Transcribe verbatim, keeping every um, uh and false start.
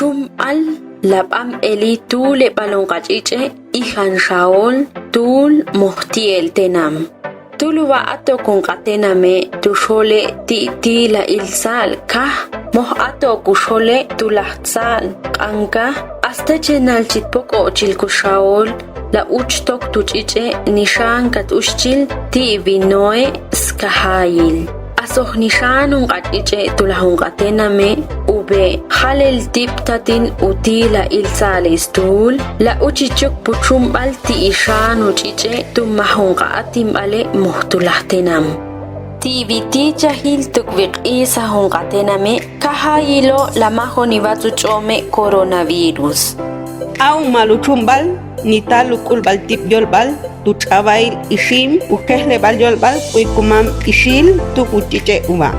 Chumb'al lab'am eli tuuleb'al jun qach'ich'e' ijan xaol tuul moj ti'el tenam. Tuluwa ato jun qatename' tu xole' ti' tiilajil tza'l kaj moj ato ku xole' tu laj tza'l q'anka. Aste chenal chi pok'ochil ku xaol la uch tok tu ch'ich'e' nixankat uxchil ti' vinoe' skajayil. Asoj nixan jun qach'ich'e' tu laj jun qatename' ube' jalel tib' tatin utiilajil tza'le stuul la uchichuk pu chumb'al ti' ixan jun ch'ich'e' tu maj jun qa'atinb'ale' moj tu laj tenam. Ti' vitichajil tuk viq'isa jun qatename' kajayilo la majoni watsu ch'ome' coronavirus. A'umal uchumb'al nital uk'ulb'al tib' yolb'al tu ch'awail ixim ujejleb'al yolb'al k'uy kumam ixil tuk uch'ich'e' uva.